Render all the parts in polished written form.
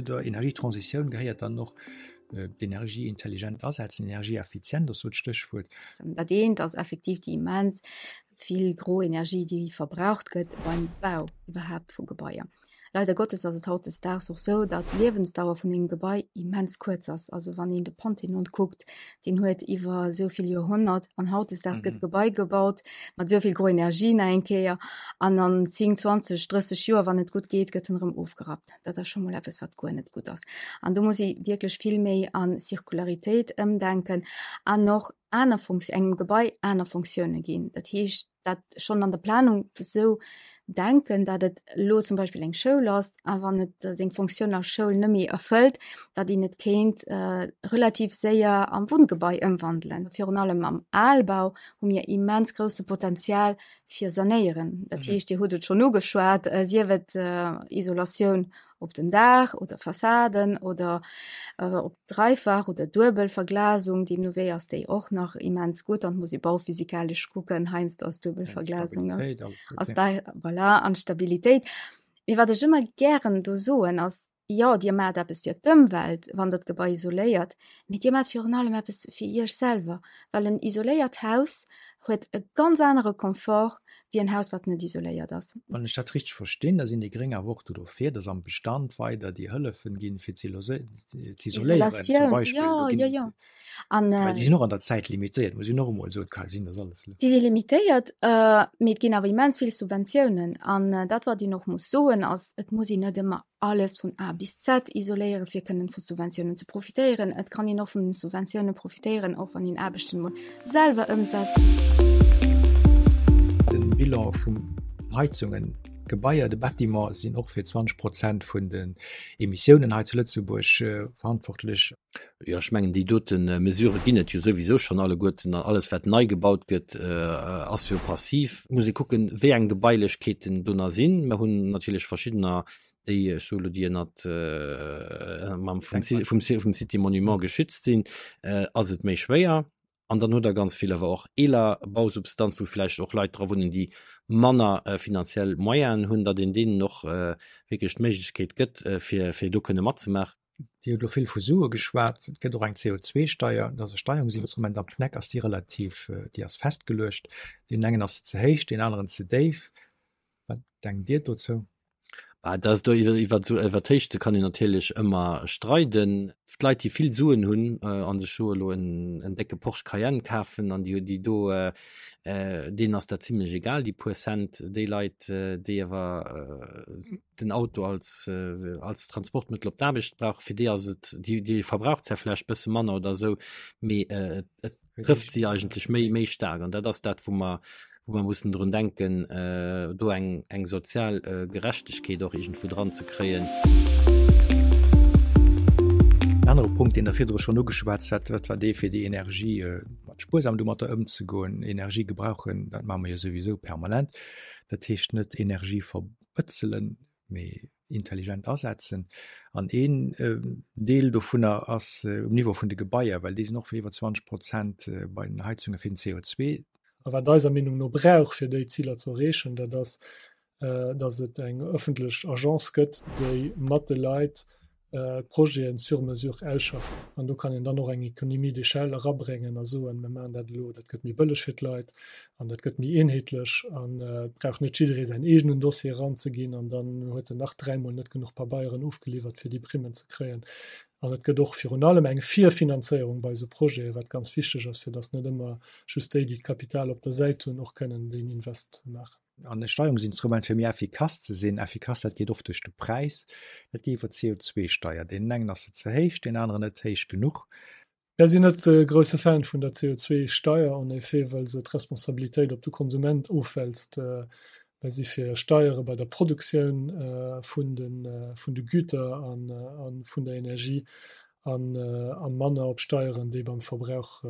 der Energietransitioun gehéiert dann och d'Energie intelligent asetzen, energieeffizient ass do d'Stéchwuert. Dat eent ass effektiv déi immens vill gro Energie, déi verbraucht gëtt beim Bau iwwerhaapt vu Gebaier. Leider Gottes ass et hautdesdaags och sou, datt d'Liewensdauer vun engem Gebai immens kuerz ass. Also wann een de Panthénon kuckt, deen huet iwwer esou vill Joerhonnert an hautdesdaags gëtt Gebai gebaut mat esou vill gro Energie nach eng Kéier an an 10, 20, 30 Joer, wann et gutt geet, gëtt en erëm ofgerappt. Dat ass scho mol eppes, wat guer net gutt ass. An do muss ee wierklech vill méi a Circularitéit ëmdenken an och aner Funktio engem Gebai aner Funktioune ginn. Dat heescht, dat schonn an der Planung esou denken, datt et elo zum Beispill eng Schoul ass a wann et seng Funktioun als Schoul net méi erfëllt, datt een et kéint relativ séier am Wunngebai ëmwandelen. Virun allem am Albau hu mir immens grousse Potenzial fir sanéieren. Dat heescht, Dir hutt et schonn ugeschwat, sief et Isolatioun op den Daach oder Fassaden oder op Dreifach oder Duebelverglasung, deemno wéi ass déi och nach immens gutt an muss ee bauphysikalesch kucken, heiansdo ass Duebelverglasung ass bei voilà an Stabilitéit. Mee wat ech ëmmer gären do soen ass, jo Dir maacht eppes fir d'Ëmwelt, wann Der d'Gebai isoléiert, mee Dir maacht virun allem eppes fir Iech selwer, well en isoléiert Haus huet e ganz anere Confort wéi en Haus, wat net isoléiert ass. Wann ech dat richteg verstinn, da sinn déi Gréng awer och do dofir, datt am Bestand weider déi Hëllefen ginn, fir z'isoléieren zum Beispill. Jo, jo, jo. An, Well déi sinn och an der Zäit limitéiert, muss een och emol soen. Ka sinn, datt alles. Déi si limitéiert, mee et ginn awer immens vill Subventiounen. An dat, wat een och muss soen, ass, et muss een net ëmmer alles vun A bis Z isoléieren, fir kënnen vu Subventiounen ze profitéieren. Et kann een och vun den Subventiounen profitéieren, och wann een Aarbechten emol selwer ëmsetzt. Den Bilan vum Heizungen, Gebaier, de Bâtiment sinn och fir 20 Prozent vun den Emissiounen hei zu Lëtzebuerg verantwortlech. Jo, ech mengen, déi dote Mesurë ginn et jo souwisou schonn alleguerten. An alles, wat nei gebaut gëtt, ass jo passiv. Et muss ee kucken, wéi eng Gebailechkeeten do nach sinn. Mer hunn natierlech verschiddener, déi, ech soe lo, déi ënnert mam vum vum Cité Monument geschützt sinn, ass et méi schwéier. An dann hutt Der ganz vill awer och eeler Bausubstanz, wou vläicht och Leit dra wunnen, déi manner finanziell Moyenen hunn, datt een deenen och wierklech d'Méiglechkeet gëtt, fir fir do kënne matzemaachen. Dir hutt elo vill vu Sue geschwat. Et gëtt och eng CO2-Steier. Dat ass e Steierungsinstrument. Am PNEC ass déi relativ, déi ass festgeluecht. Deenen engen ass se ze héich, deenen aneren ze déif. Wat denkt Dir dozou? Bah, dat ass do iwwer, iwwer esou, iwwer d'Héichte kann een natierlech ëmmer streiden. D'Leit, déi vill Suen hunn a sech do elo en, en décke Porsche Cayenne kafen an déi, déi do, deenen ass dat zimlech egal, déi puer Cent. Déi Leit, déi awer den Auto als, als Transportmëttel op d'Aarbecht brauchen, fir déi ass et, déi, déi verbraucht zwar vläicht bësse manner oder esou, mee et, et trëfft si eigentlech méi, méi staark. An dat ass dat, wou mer, wou mer mussen drun denken, do eng, eng sozial Gerechtegkeet och iergendwou dran ze kréien. En anere Punkt, deen Der virdru schonn ugeschwätzt hat, dat war dee fir déi Energie, mat spuersam domatter ëmzegoen. Energie gebrauchen, dat maache mer jo souwisou permanent. Dat heescht net Energie verbëtzelen, mee intelligent asetzen. An een Deel dovunner ass um Niveau vun de Gebaier, well déi sinn och fir iwwer 20 Prozent bei den Heizunge fir den CO2. A wat eiser Meenung no brauch, fir déi Ziler ze erreechen, dat ass, datt et eng ëffentlech Agence gëtt, déi mat de Leit Projeten sur mesure ausschafft. An do kann een dann och eng Économie d'échelle erabréngen a soen, mir maachen dat elo, dat gëtt méi bëlleg fir d'Leit an dat gëtt méi eenheetlech an et brauch net jidderee säin eegenen Dossier eranzeginn an dann huet en nach dräimol net genuch Pabeieren ofgeliwwert, fir déi Primmen ze kréien. An et gëtt och virun allem eng Virfinanzéierung bei esou Projeten, wat ganz wichteg ass, fir datt net ëmmer just déi, déi d'Kapital op der Säit hunn, och kënnen deen Invest maachen. An e Steierungsinstrument fir méi effikass ze sinn, effikass, dat geet oft duerch de Präis, dat geet iwwer d'CO2-Steier. Deenen engen ass se ze héich, deenen aneren net héich genuch. Mär sinn net e grousse Fan vun der CO2-Steier, en effet, well se d'Responsabilitéit op de Konsument ofwälzt. Mär si fir Steiere bei der Produktioun vun de Güter a vun der Energie a manner op Steieren, déi beim Verbrauch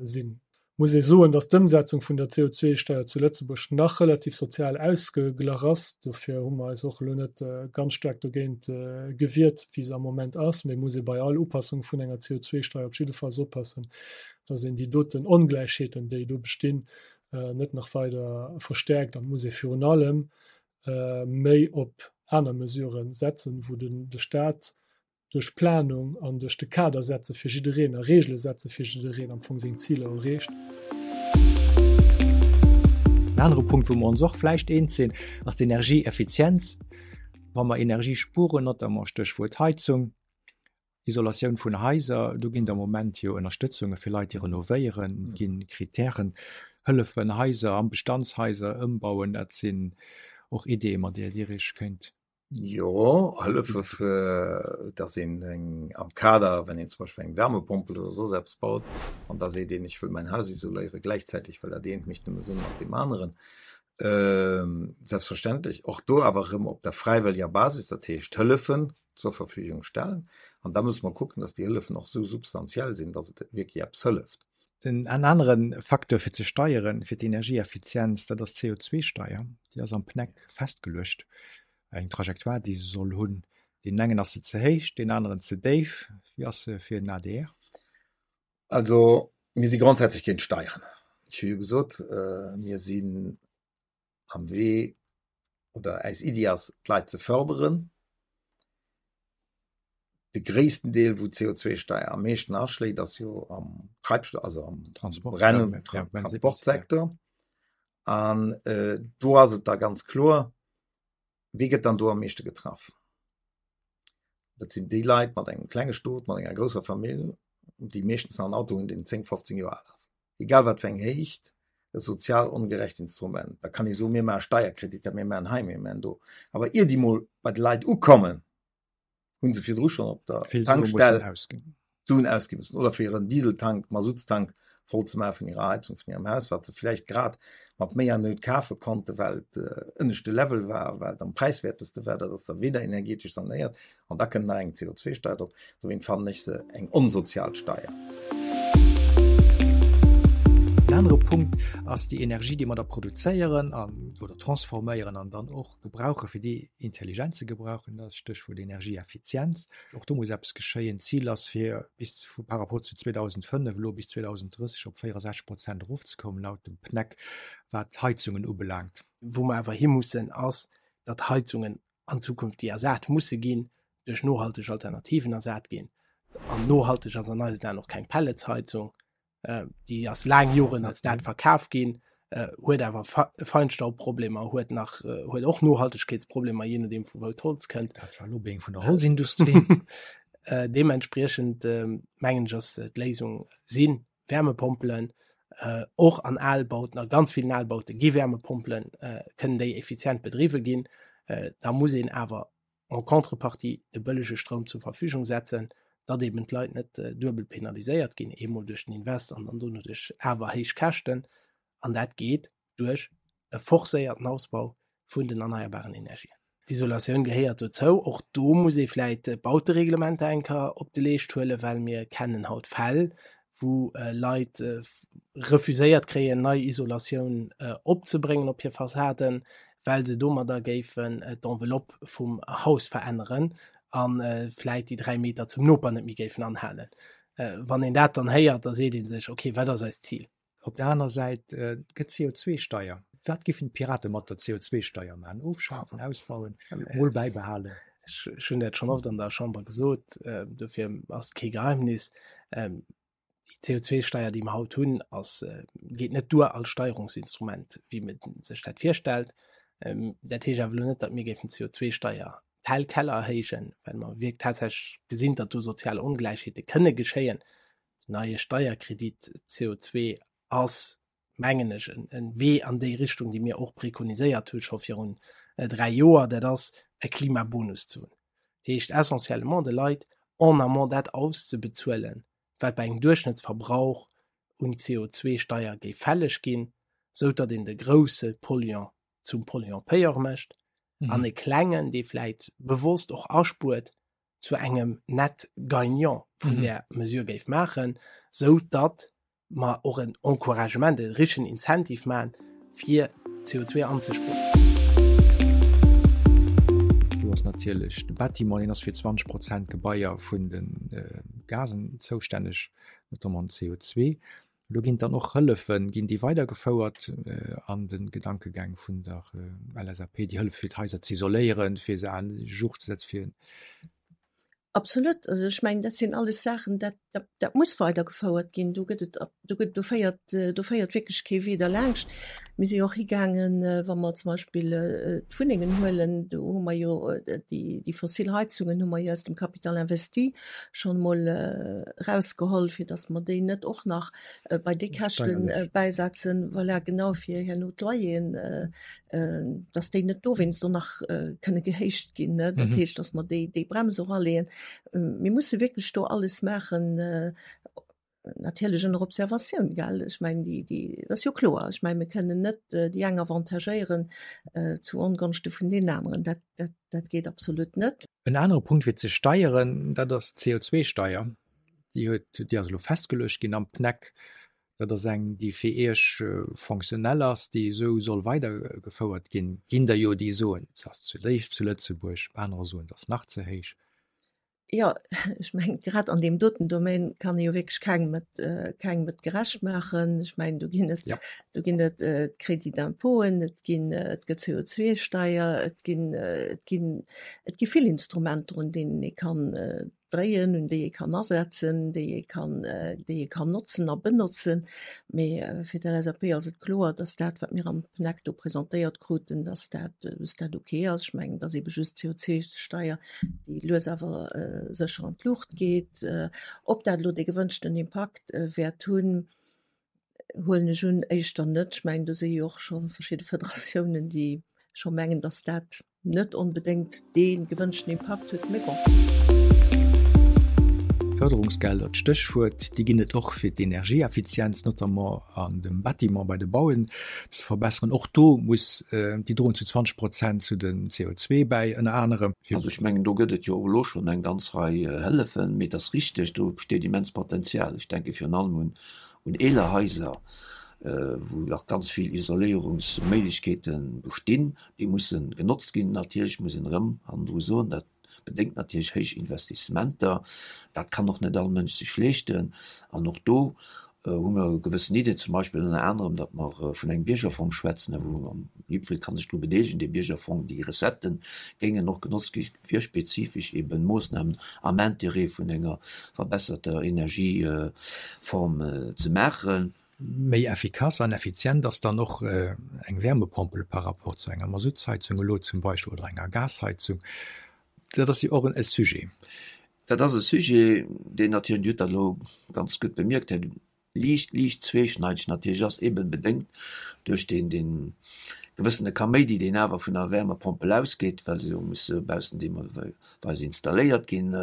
sinn. Muss ee soen, datt d'Ëmsetzung vun der CO2-Steier zu Lëtzebuerg nach relativ sozial ausgeglach ass. Dofir hu mer eis och elo net ganz staark dogéint gewiert, wéi se am Moment ass. Mee et muss ee bei all Upassung vun enger CO2-Steier op jiddefalls oppassen, datt een déi doten Ongläichheeten, déi do bestinn, net nach weider verstärkt. An et muss ee virun allem méi op aner Mesurë setzen, wou de Stat. Duerch Planung an duerch de Kader setze fir jiddereen a Reegele setze fir jiddereen am Fong seng Ziler erreecht. En anere Punkt, wou mer ons och vläicht eens sinn, ass d'Energieeffizienz. Wa mer Energie spueren, notamment Stéchwuert Heizung, Isolatioun vun Haiser, do ginn et am Moment jo Ënnerstëtzunge fir Leit, déi renovéieren, et gi Kritären, Hëllefen, Haiser am Bestandshaiser ëmbauen, dat sinn och Ideeë, mat deeër Dir Iech kéint Jo, Hëllefe fir datt een eng am Kader, wenn een zum Beispill eng Wärmepompel oder soss eppes baut, an da seet een, ech wëll mäin Haus isoléiere gläichzäiteg, well dat eent mécht nëmme Sënn mat deem aneren. Selbstverständlech och do awer erëm op der fräiwëlleger Basis, dat heescht Hëllefen zur Verfügung stellen. An da musse mer kucken, datt déi Hëllefen och esou substantiell sinn, datt et wierklech eppes hëlleft. En anere Facteur fir ze steieren, fir d'Energieeffizienz, dat ass d'CO2-Steier. Déi ass am PNEC festgeluecht. Eng Trajectoire, déi se soll hunn. Deenen engen ass se ze héich, deenen aneren ze déif. Wéi ass se fir den adr? Also mir si grondsätzlech géint Steieren. Ech hu jo gesot, mir sinn am Wee, oder äis Iddi ass, d'Leit ze förderen. De gréissten Deel, wou d'CO2-Steier am meeschten aschléit, ass jo am Treibstoff, also am Transportsecteur. An do ass et da ganz kloer, Wie gëtt dann do am meeschte getraff? Dat sinn déi Leit mat engem klenge Stot, mat enger grousser Famill, déi meeschtens nach en Auto hunn, deen 10, 15 Joer al ass. Egal wat fir eng Héicht, e sozial ongerecht Instrument. Da kann ee soen, mir maache Steierkreditter, mir maachen hei, mir maachen do. Awer ier déi mol bei de Leit ukommen, hu se virdru schonn op der Tankstell Suen ausgi mussen oder fir hiren Dieseltank, Masuttstank voll ze maache vun hirer Heizung vun hirem Haus, wat se vläicht grad mat Méi an Nout kafe konnten, well et ënneschte Level war, well et am präiswäerteste war. Dat ass da weder energetesch sanéiert an da kënnt nach eng CO2-Steier drop. Dowéint fannen ech se eng onsozial Steier. En anere Punkt ass déi Energie, déi mer da produzéieren an oder transforméieren an dann och gebrauche fir déi intelligent ze gebrauchen, dat ass Stéchwuert Energieeffizienz. Och do muss eppes geschéien. D'Zil ass fir bis vu par rapport zu 2005 elo bis 2030 op 64 Prozent erofzekommen, laut dem PNEC, wat d'Heizungen ubelaangt. Wou mer awer hi mussen, ass, datt Heizungen an Zukunft, déi ersat musse ginn, duerch nohalteg Alternativen ersat ginn. An nohalteg ass an eisen Aen och keng Pelletsheizung. Déi ass laang Joren als dat verkaf ginn, huet awer Feinstaubproblemer, huet nach, huet och Nohaltegkeetsproblemer, jee nodeem vu wou d'Holz kënnt. Dat war Lobbying vun der Holzindustrie. Deementspriechend mengen ech ass d'Léisung si Wärmepompelen, och an Albauten, a ganz villen Albaute gi Wärmepompelen, kënnen déi effizient bedriwwe ginn. Da muss een awer en contrepartie de bëllege Stroum zur Verfügung setzen, datt eben d'Leit net duebel penaliséiert ginn, eemol duerch den Invest an dann dono duerch awer héich Käschten. An dat geet duerch e forcéierten Ausbau vun den erneierbaren Energien. D'Isolatioun gehéiert dozou. Och do muss ee vläicht d'Bautereglementer eng Kéier op de Leescht huelen, well mir kennen haut Fäll, wou Leit refuséiert kréien, nei Isolatioun opzebréngen op hir Fassaden, well se domadder géifen d'Enveloppe vum Haus veränneren a vläit déi 3 Meter zum Noper net méi géifen anhalen. Wann een dat dann héiert, da seet ee sech, okay, wat ass eist Zil? Op der aner Säit gëtt d'CO2-Steier. Wat giffen d'Pirate mat der CO2-Steier maachen? Ofschafen, ausbauen, mol bäibehalen? Ech hunn dat schonn oft an der Chamber gesot, dofir ass et kee Geheimnis. Déi CO2-Steier, déi mer haut hunn, ass, geet net duer als Steierungsinstrument, wéi een sech dat virstellt. Dat heescht awer elo net, datt mir géifen d'CO2-Steier tel quel erhéijen, well mer wierk tatsächlech gesinn, datt do sozial Ongläichheete kënne geschéien. Den neie Steierkredit CO2 ass, mengen ech, en Wee an déi Richtung, déi mir och prekoniséiert hu scho virun 3 Joer, dat ass e Klimabonus ze hunn. Dat heescht essentiellement de Leit en amont dat auszebezuelen, wat bei engem Duerchschnëttsverbrauch un CO2-Steier géif fälleg ginn, sou datt een de grousse Polluant zum Polluant-payeur mécht an e klengen, dee vläit bewosst och aspuert, zu engem Net gagnant vun där Mesure géif maachen, sou datt mer och en Encouragement, e richtegen Incentive maachen, fir CO2 anzespueren. Do ass natierlech de Bâtiment, deen ass fir 20 Prozent Gebaier vun de Gasen zoustänneg, notamment CO2. Elo ginn dann och Hëllefen, ginn déi weidergefouert an de Gedankegäng vun der LSAP, déi Hëllef fir d'Haiser z'isoléieren, fir se à jour ze setzen, fir. Absolut, also ech mengen, dat sinn alles Saachen, dat, dat, dat muss weidergefouert ginn. Do gëtt et, do gëtt, do féiert, do féiert wierklech kee Wee derlaanscht. Mir si jo och higaangen, wa mer zum Beispill d'Wunnengen huelen, do hu mer jo déi, déi fossil Heizungen hu mer jo aus dem Capital investi schonn emol erausgeholl, fir datt mer déi net och nach bei déi Käschte bäisetzen, voilà, genau, fir herno d'Loyeren dass déi net dowéinst do nach kënne gehéicht ginn. Ne? Dat mhm. heescht, dass mer déi, déi Brems och aleeën. Mir musse wierklech do alles maachen, äh, natierlech ënner Observatioun, gell? Ech mengen, déi, déi, dat ass jo kloer. Ech mengen, mir kënnen net äh, déi eng avantagéieren äh, zu Ongonschte vun den aneren. Dat, dat, dat geet absolut net. En anere Punkt fir ze steieren, dat ass d'CO2-Steier. Déi huet, déi ass elo festgeluecht ginn am PNEC. Dat ass eng, déi fir Iech fonctionnel ass, déi esou soll weidergefouert ginn. Ginn der jo, déi soen, se ass ze léif zu Lëtzebuerg, anerer soen, se ass nach ze héich. Jo, ech mengen, grad an deem doten Domaine kann ee jo wierklech kengem et, kengem et gerecht maachen. Ech mengen, do ginn et, do ginn et d'Crédits d'impôten, et ginn, et gëtt CO2-Steier, et ginn, et ginn, et gi vill Instrumenter, un deenen ee kann dréien, un déi ee kann asetzen, déi ee kann, déi ee kann notzen a benotzen. Mee fir d'LSAP ass et kloer, dass dat, wat mir am PNEC do presentéiert kruten, dass dat, dass dat ok ass. Ech mengen, et ass eebe just d'CO2-Steier, déi lues awer sécher an d'Luucht geet. Ob dat elo dee gewënschten Impakt wäert hunn, huelen ech un, éischter net. Ech mengen, do si jo och scho verschidde Federatiounen, déi scho mengen, dass dat net onbedéngt dee gewënschten Impakt huet, mee bon. Förderungsgelder, d'Stéchwuert, déi ginn et och fir d'Energieeffizienz, notamment an dem Bâtiment, bei de Bauen ze verbesseren. Och do muss, déi droen zu 20 Prozent zu den CO2 bäi, ënner anerem. Also ech mengen, do gëtt et jo och elo schonn eng ganz Rei Hëllefen, mee et ass richteg, do besteet immens Potenzial. Ech denke virun allem un un eeler Haiser, wou nach ganz vill Isoléierungsméiglechkeete bestinn, déi musse genotzt ginn. Natierlech muss een erëm hannendru soen, dat bedéngt natierlech héich Investissementer. Dat kann och net all Mënsch sech leeschten. An och do hu mer gewëssen Iddien, zum Beispill ënner anerem, datt mer vun engem Biergerfong schwätzen, wou jiddweree ka sech dru bedeelegen. Dee Biergerfong, déi Recetten géingen och genotzt gi fir spezifesch eben Moossnamen am Intérêt vun enger verbesserter Energieform ze maachen. Méi effikass an effizient ass dann och eng Wärmepompel par rapport zu enger Masuttsheizung elo zum Beispill oder enger Gasheizung. Dat ass jo och e Sujet. Dat ass e Sujet, deen natierlech, Dir hutt dat elo ganz gutt bemierkt, Här liicht, liicht zweeschneideg natierlech ass, eben bedéngt duerch deen, deen gewëssene Kaméidi, deen awer vun der Wärmepompel ausgeet, well se jo muss baussen deeweis installéiert ginn.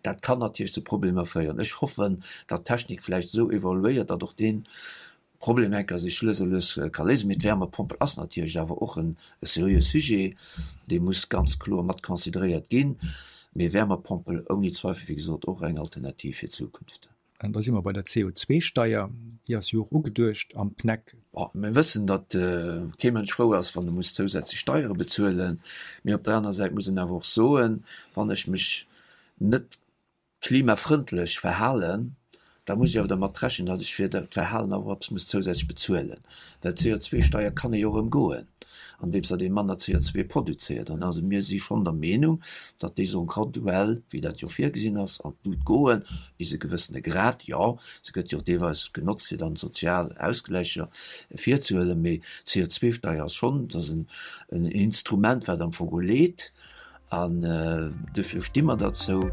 Dat kann natierlech zu Problemer féieren. Ech hoffen, datt d'Technik vläicht esou evoluéiert, datt och dee Problem enker sech lues a lues ka léisen. Mee d'Wärmepompel ass natierlech awer och en seriöe Sujet, dee muss ganz kloer mat consideréiert ginn. Mee Wärmepompel ouni Zweifel, wéi gesot, och eng Alternativ fir d'Zukunft. An da si mer bei der CO2-Steier, déi ass jo och ugeduecht am PNEC. Bon, mir wëssen, datt kee Mënsch frou ass, wann e muss zousätzlech Steiere bezuelen. Mee op der anerer Säit muss een awer och soen, wann ech mech net klimafrëndlech verhalen, da muss ech awer dermat rechnen, datt ech fir dat Verhalen awer och eppes muss zousätzlech bezuelen. Well d'CO2-Steier kann ee jo och ëmgoen, andeems datt ee manner CO2 produzéiert. An also mir si schonn der Meenung, datt déi soll graduell, wéi dat jo virgesinn ass, an d'Lut goen, bis e gewëssene Grad. Jo, se gëtt jo och deelweis genotzt, fir dann sozial Ausgläicher virzehuelen, mee d'CO2-Steier ass schonn, dat ass en Instrument, wat am Fong leet. An duerfir sti mer derzou.